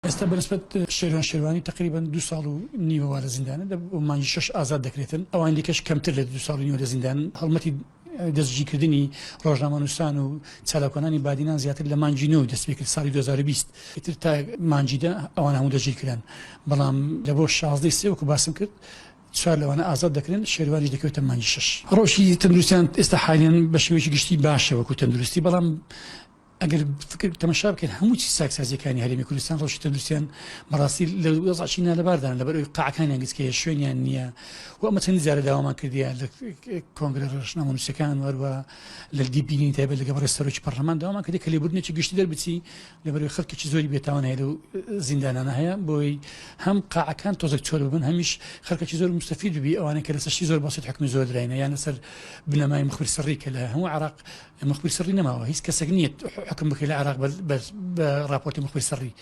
ئێستا بەنسبەت شێروان شێروانی تەقریبەن دوو ساڵ و نیوە وا لە زیندانە، لە مانگی شەش ئازاد دەکرێتن، ئەوانی دیکەش کەمتر لە دوو ساڵ و نیوە لە زیندانن. هەڵمەتی دەستگیرکردنی ڕۆژنامەنووسان و چالاکوانانی بادینان زیاتر لە مانگی نۆ دەستپێکرد ساڵی 2020، ئیتر تا مانگی دە ئەوان هەموو دەستگیرکران، بەڵام لە بۆ 16 سێ وەکو باسم کرد چوار لەوانە ئازاد دەکرێن، شێروانیش دەکەوێتە مانگی شەش. ڕەوشی تەندروستیان ئێستا حالیەن بە شێوەیەکی گشتی باشە وەکو تەندروستی، بەڵام ئەگەر فکر تەمەشا بکەین هەموو چیز چاکسازیەکانی هەرێمی کوردستان ڕەوشی تەندروستیان بەڕاستی لە وەزعی نالەباردان لەبەر ئەوی قاعەکانیان گچکەیە شوێنیان نییە و ئەمە چەند جارە داوامان کردیە لە کۆنگرە ڕۆژنامەنووسەکان وەروە لە دی بینین تایبەت لەگەڵ بەڕێز سەرۆکی پەرلەمان داوامان کردی کە لێبوردنێکی گشتی دەربچی لەبەرئەوەی خەڵکێکی زۆری بێتاوان هەیە لەو زیندانانە هەیە بۆی هەم قاعەکان تۆزێک چۆل ببن هەمیش خەڵکێکی زۆر مستەفید ببی ئەوانەی کە لەسەر شتی زۆر بەسیط حکمی زۆر دراینە یان لەسەر بنەمای مخبر سڕی کە لە هەموو عێراق مخبر سڕی نەماوە هیچ کەسێک نییە حکم بکرێت لە عێراق بە ڕاپۆرتی مخبر سڕی.